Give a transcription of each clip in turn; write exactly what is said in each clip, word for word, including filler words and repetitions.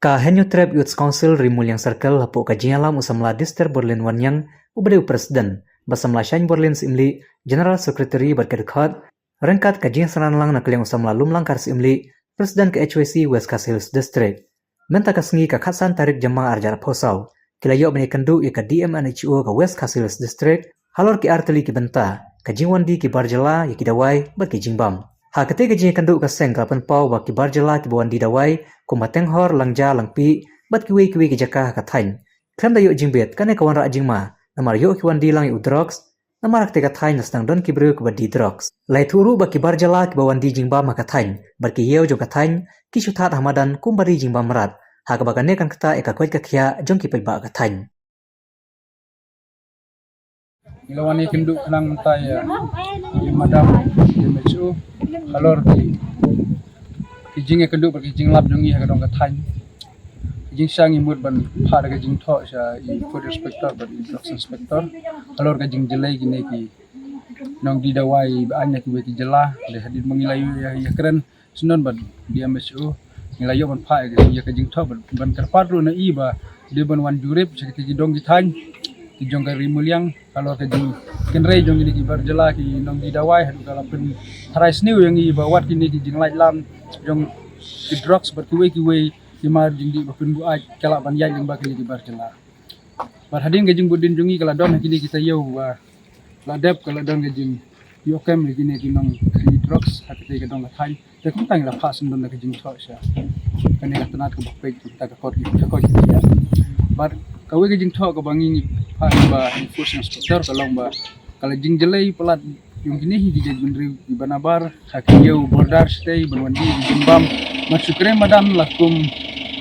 Ka Hynñiewtrep Youth Council Ri Muliang Circle hapoh ka jingïalam u samla Dister Borlin Wanniang uba dei u President, bad samla Shaiñborlin Syiemlieh, General Secretary bad ka dkhot, ryngkat ka jingsngew lang na ka liang u samla Lumlangkar Syiemlieh, President ka H Y C West Khasi Hills District. Mynta ka sngi ka khatsan tarik Jymmang arhajar arphew saw, ki la ïoh ban ïakynduh ïa ka D M and H O ka West Khasi Hills District, halor ki artylli ki bynta, ka jingwan die ki bar jylla ïa ki dawai bad ki jingbam. Ha katei ka jingïakynduh ka seng ka la pynpaw ba ki bar jylla kiba wan die dawai, kum ba Tenghor, Langja, Langpih, bad kiwei kiwei ki jaka ha ka thaiñ, khlem da ïoh jingbit, kane ka wanrah jingma, namar ïoh ki wan die lang ïa u drugs, namar ha katei ka thaiñ la sdang don ki briew kiba die drugs. La ïathuh ruh ba ki bar jylla kiba wan die jingbam ha ka thaiñ, bad ki ïew jong ka thaiñ, ki shu thad ha madan kum ba die jingbam mrad, ha kaba kane kan ktah ïa ka koit ka khiah jong ki paidbah ka thaiñ. Ngi la wan ïakynduh khnang mynta ïa, ïa madam, ïa M H O, halor ki, ki jingïakynduh bad ki jinglap jong ngi ha ka dong ka thaiñ. Ki jingshang ngi mut ban phah da ka jingthoh sha i Food Inspector bad i Drugs Inspector halor ka jingjlei kine ki nongdie dawai ba aiñ na kiwei ki jylla, dei hadien ba ngi la ïoh ïa, ïakren syndon bad D M H O, ngi la ïoh ban phah ïa ka jingthoh ban, ban kyrpad ruh na i ba dei ban wan jurip sha kitei ki dong ki thaiñ ki jong ka Ri Muliang halor ka jingkynrei jong kine ki bar jylla ki nongdie dawai, haduh ka la pyntharai sniew ïa ngi ba wat kine ki jinglait lam jong ki drugs bad kiwei kiwei ki mar jingdih ba pynbuaid ka lah ban ïaid lyngba kine ki bar jylla. Bad hadien ka jingbud dien jong ngi ka la don ha kine ki taïew ba la dep ka la don ka jingïoh kem ïa kine ki nong, ki drugs ha katei ka dong ka thaiñ. Te kumta ngi la phah syndon da ka jingthoh sha kane ka tnat kaba peit kumta ka kot, ka kot ki ïa. Bad kawei ka jingthoh kaba ngi, ngi phah ïa ba Force Inspector ka long ba ka la jingjlei palat jong kine hi ki jaitbynriew kiba nabar ha ki ïew border shatei ban wan die ki jingbam. Mat shu kren madan la kum,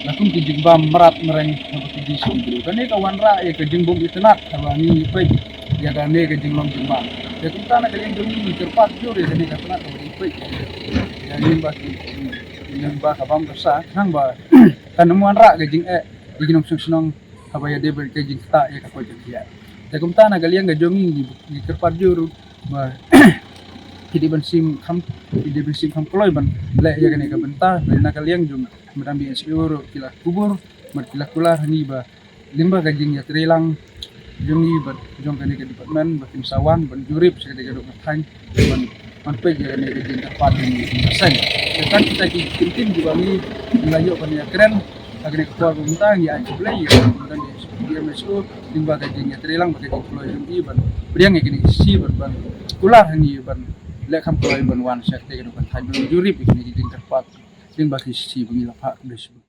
la kum ki jingbam mrad mreng haba ki die sha ki briew. Kane ka wanrah ïa ka jingbym itynnad haba ngi peit ïa kane ka jinglong jingbam. Te kumta na ka liang jong ngi ngi kyrpad jur ïa kane ka tnat haba ngi peit ïa lyngba ki, lyngba ka bam ka sa khnang ba kan ym wanrah ka jingeh ïa ki nongshong shnong haba ïadei bad ka jingktah ïa ka koit ka khiah. Te kumta na ka liang ka jong ngi ngi kyrpad jur ba ki dei ban shim kham, ki dei ban shim kham kloi ban leh ïa kane ka bynta. Bad na ka liang jong madam D M H O ruh ki la kubur bad ki la kular ha ngi ba lyngba ka jingïatreilang jong ngi bad jong kane ka department ba kin sa wan ban jurip sha katei ka dong ka thaiñ ban, ban peit ïa kane ka jingkyrpad jong ngi ka seng. Te tang kita ki ktien kiba ngi, ngi la ïoh ban ïakren ha kane ka por ba mynta. Ngi ai khublei ïa ka D M H O lyngba ka jingïatreilang bad ka jingkloi jong i ban pdiang ïa kine ki shithi bad ban kular ha ngi ban leh kham kloi ban wan sha katei ka dong ka thaiñ ban jurip ïa kine ki jingkyrpad lyngba ki shithi ba ngi la phah. Khublei shibun.